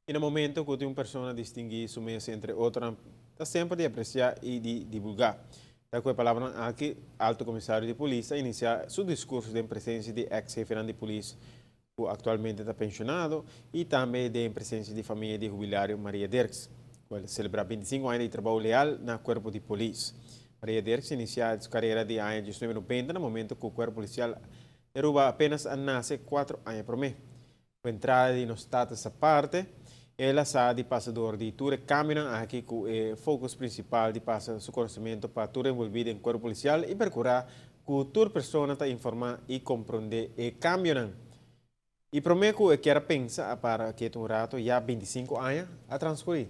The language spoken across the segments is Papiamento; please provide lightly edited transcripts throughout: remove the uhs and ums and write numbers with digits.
Y na momento cu tin un persona distingui su mes entre otronan ta semper di aprecia y di divulga. Ta cu e palabranan aki Alto Comisario di Polis a inicia su discurso den presencia di ex hefenan di polis cu actualmente ta pensionado y tambe den presencia di famia di hubilario Maria Dirks cu a celebra 25 aña di trabou leal na Cuerpo di Polis. Maria Dirks inicia su carera di aña 1990 na momento cu Cuerpo Policial di Aruba apenas a nace 4 aña prome. Ku entrada di nos status aparte, el a sa di pasa dor di tur e kambionan aki ku e focus prinsipal di pasa su konosementu pa tur envolví den kuerpo polisial i perkurá ku tur persona ta informá i komprondé e kambionan. I promé ku e kier a pensa a para ketu un rato ya 25 aña a transkurí.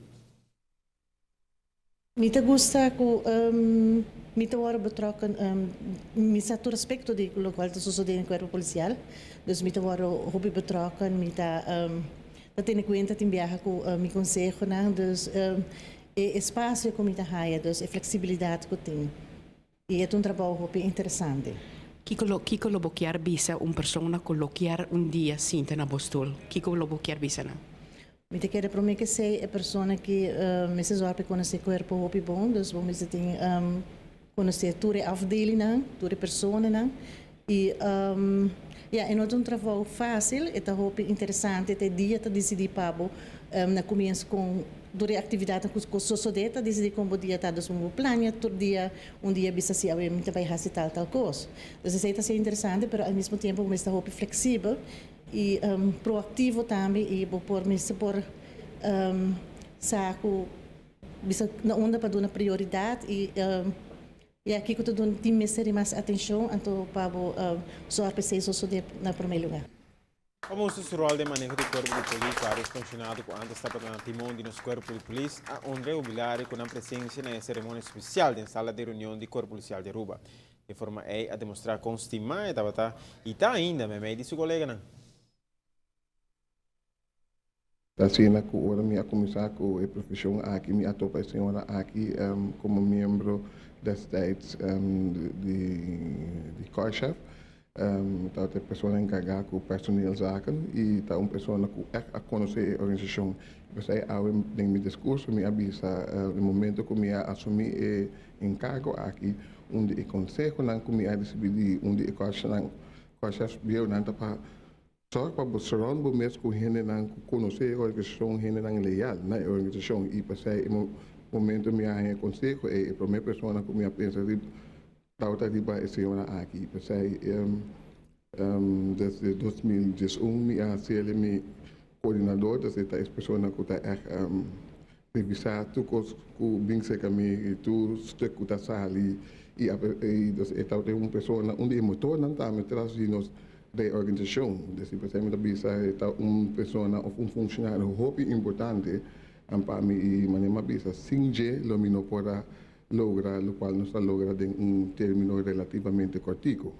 Mi ta gusta ku mi ta wòrdu betrokken, mi sa tur aspekto di lokual ta sosodé den kuerpo polisial, dus mi ta wòrdu hopi betrokken, mi ta ta tene kuenta tin biaha ku mi konsehonan, dus e espasio ku mi ta haya, dus e fleksibilidat ku tin i e ta un trabou hopi interesante. Kiko lo kiko lo bo kier bisa un persona ku lo kier un dia sinta na bo stul? Kiko lo bo kier bisa nan? Mi ta kere prome kesey e persona ki mester zorg pa e konosé kuerpo hopi bon, dus bo mester tin konosé tur e afdelingnan, tur e personanan i ya e no ta un trabou fásil, e ta hopi interesante, te dia ta disidí pa bo na kumienso kon tur e aktividatnan ku sosodé ta disidí kon bo dia ta, dus bo por plania tur dia un dia bisa si awe mi ta bai hasi tal tal kos. Dus esei ta ser interesante pero al mismo tiempo bo mester ta hopi fleksibel. I proactivo tambe i bo por mester por sa ku bisa na unda pa duna prioridat i ya kiko ta duna tin mester di mas atenshon anto pa bo sòrg pa esei sosodé na promé lugá. Pa mustra su ròl den maneho di kuerpo di polis, vários pensionado ku antes tabata na timon di nos kuerpo di polis a honra e hubilario ku nan presensia na e seremonia spesial den sala di reunion di Kuerpo Polisial di Aruba. E forma ei a demostrá kon stimá e tabata i ta ainda meimei di su koleganan. Ta asina ku ora mi a kuminsá ku e profeshon aki, mi a topa e señora aki komo miembro destijds di Korpschef. Tabata e persona enkargá ku personeelzaken i ta un persona ku ègt a konosé e organisashon. P'esei awe den mi diskurso mi a bisa e momento ku mi a asumí e enkargo aki, Un di e konsehonan ku mi a risibí di un di e kòrsnan, kòrsèrs bieunan ta pa sòrg pa bo surround bo mes ku hendenan ku konosé e organisashon, hendenan leal na e organisashon. I p'esei e momento mi a haña e konseho ei, e promé persona ku mi a pensa riba tabata riba e señora aki. I p'esei desde 2011 mi a hasi el mi koordinador, dus e ta es persona ku ta ègt revisá tur kos ku bin serka mi, tur stuk ku ta sali i dus e tabata un persona, un di e motornan tambe tras di nos reorganisashon. Dus p'esei mi ta bisa e ta un persona òf un funshonario hopi importante pa mi i manera mi a bisa sin dje lo mi no por a logra lokual nos a logra den un término relativamente kòrtiku.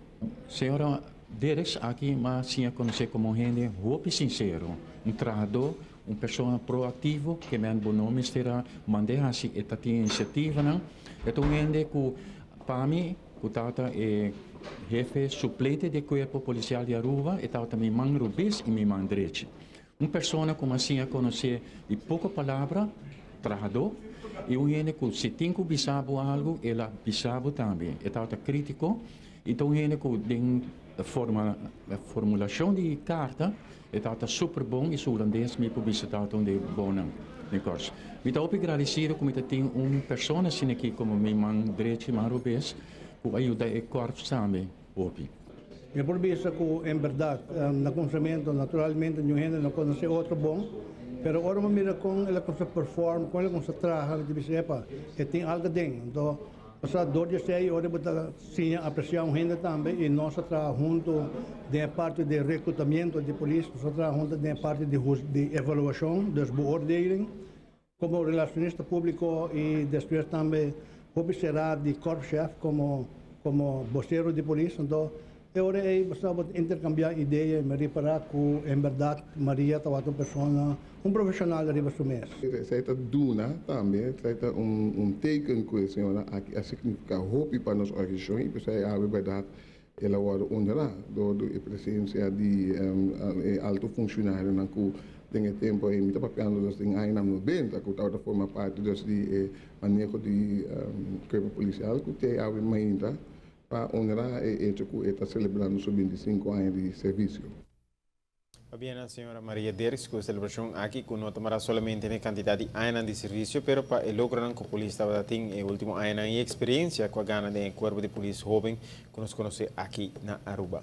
Señora Dereks aki m'a siña konosé komo un hende hopi sinsero, un trahadó, un persona proaktivo ke men bo no mester a mand'é hasi, e ta tin inisiativanan. E ta un hende ku pa mi ku tabata e hefe suplente di e kuerpo polisial di Aruba, e tabata mi man robes i mi man drechi. Un persona ku m'a siña konosé di poko palabra, trahadó, i un hende ku si tin ku bisa bo algu, el a bisa bo tambe. E tabata krítiko i ta un hende ku den forma formulashon di karta e tabata super bon i su hulandes mi por bisa tabata un di e bonnan den kòrs. Mi ta hopi gradisido ku mi ta tin un persona asina aki komo mi man drechi i man robes ku a yuda e kòrs tambe hopi. Mi por bisa ku en bèrdat na kuminsamentu naturalmente niun hende no konosé otro bon, pero ora mi mira kon el a kuminsá perform, kon el a kuminsá traha, mi ta bisa epa, e tin algu aden. Anto pasá dor di esei ora bo ta siña apresiá un hende tambe i nos a traha huntu den e parti di reklutamiento di polis, nos a traha huntu den e parti di di evaluashon, dus beoordeling, komo relacionista públiko i despues tambe hopi será di korpschef komo komo bosero di polis. Anto e ora ei bo sa bo ta interkambiá idea i mi ripará ku en bèrdat Maria tabata un persona, un profeshonal riba su mes. Esei ta duna tambe, esei ta un teken ku e señora aki a signifiká hopi pa nos organisashon i p'esei awe bèrdat el a wòrdu honrá dor di e presensia di e alto funshonarionan ku. Den e tempo ei mi ta papiando dus den añanan 90 ku tabata forma parti dus di e maneho di kuerpo polisial ku te awe mainta pa honra e hecho ku e ta selebrando su 25 aña di servisio. Pabien na señora Maria Dirks ku e selebrashon aki ku no ta mara solamente na e kantidat di añanan di servisio pero pa e logronan ku polis tabata tin e ultimo añanan i eksperensia ku a gana den e kuerpo di polis hoben ku nos konosé aki na Aruba.